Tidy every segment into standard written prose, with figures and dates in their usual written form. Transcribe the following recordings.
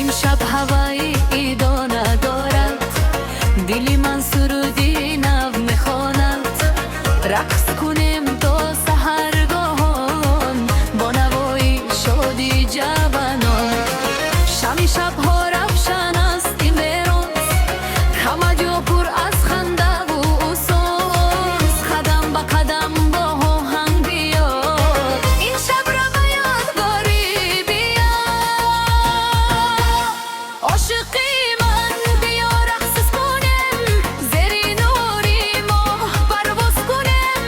Имшаб ҳавои идона дорад, дили ман суруди нав мехонад. Рақс кунем то саҳаргоҳон, бо навои шоди ҷавонон. Шами шабҳо равшан аст имрӯз, ҳама ҷо пур аз хандаву соз. Қадам ба қадам бо оҳанг биё, ин шабро ба ёдгорӣ биё. Ошиқи ман, биё рақс кунем, зери нури моҳ парвоз кунем,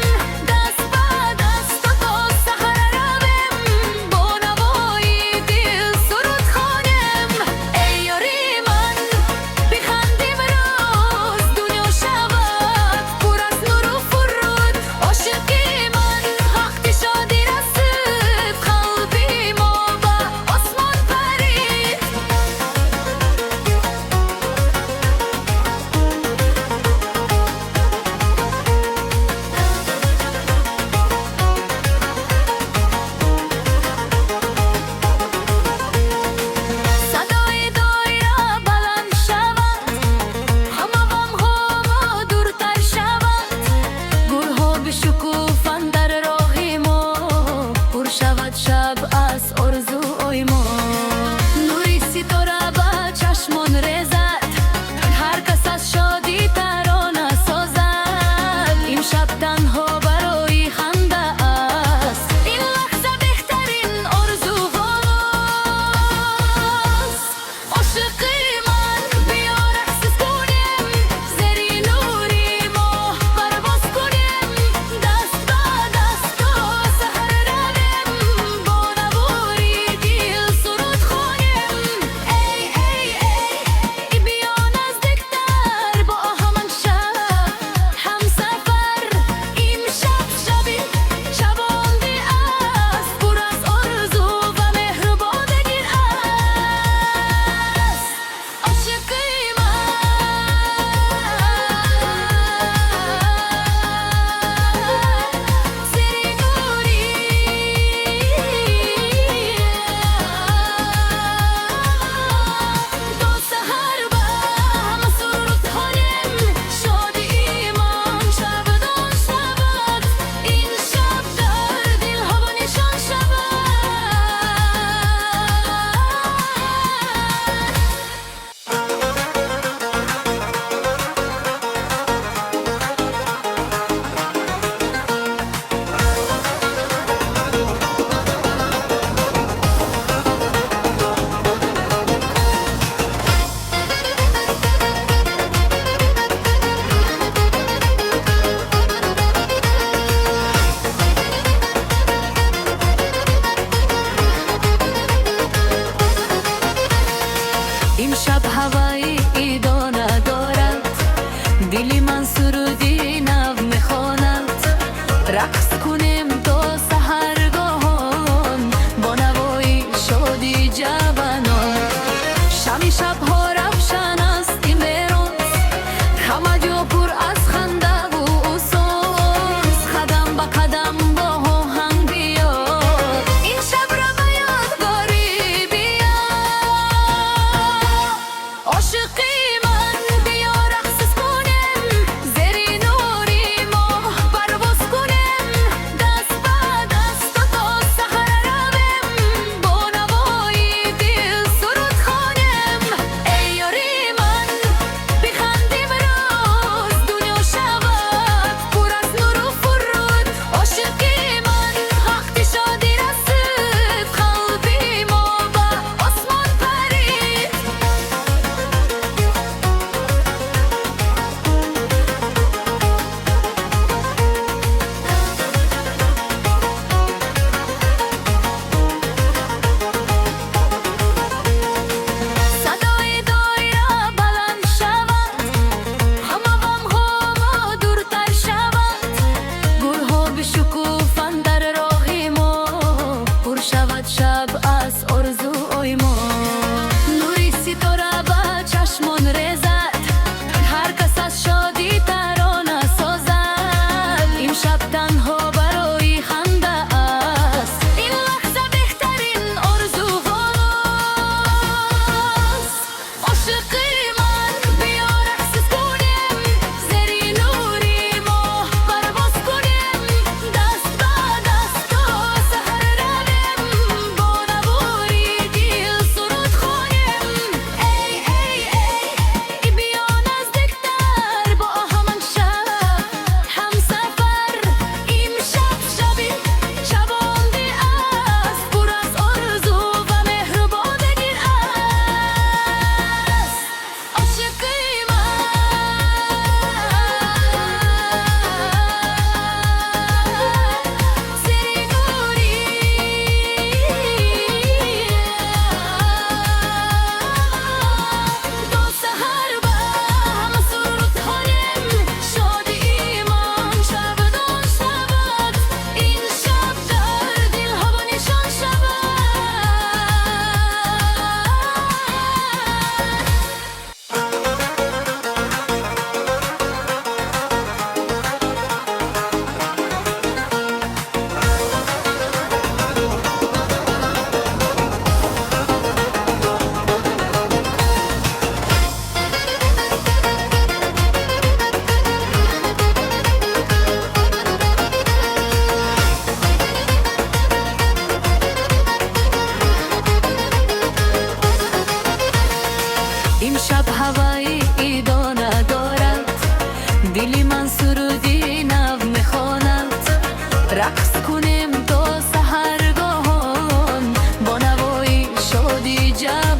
даст ба даст то саҳар равем, бо навои дил суруд хонем. Эй ёри ман, бихандим рӯз, дунё шавад пур аз нуру фуруд. Ошиқи ман, вақти шодӣ расид, қалби мо ба осмон парид. Садои доира баланд шавад, ҳама ғамҳо дуртар шавад, гулҳо бишукуфанд дар роҳи мо, пур шавад шаб аз орзуҳои мо. Нури ситора ба чашмон резад, ҳар кас аз шодӣ тарона созад. Имшаб танҳо барои ханда аст, ин лаҳза беҳтарин орзуҳост. Ошиқи ман, биё рақс кунем, зери нури моҳ парвоз кунем, даст ба даст то саҳар равем, бо навои дил суруд хонем. Эй, эй, эй, биё наздиктар, бо ҳамон шаб ҳамсафар. Имшаб шаби ҷавонӣ аст, пур аз орзу ва меҳрубонӣ аст. Ошиқи ман, зери нури то саҳар ба ҳама суруд хонем, шодиимон ҷовидон шавад, ин шаб дар дилҳо нишон шавад. Имшаб ҳавои идона дорад, дили ман суруди нав мехонад. Рақс кунем то саҳаргоҳон, бо навои шоди ҷавонон. Шами шабҳо равшан аст имрӯз, ҳама ҷо пур аз хандаву соз. Қадам ба қадам бо оҳанг биё, ин шабро ба ёдгорӣ биё. Ошиқи ман, биё рақс кунем, зери нури Имшаб ҳавои идона дорад, дили ман суруди нав мехонад. Рақс кунем то саҳаргоҳон бо навои шоди ҷавон.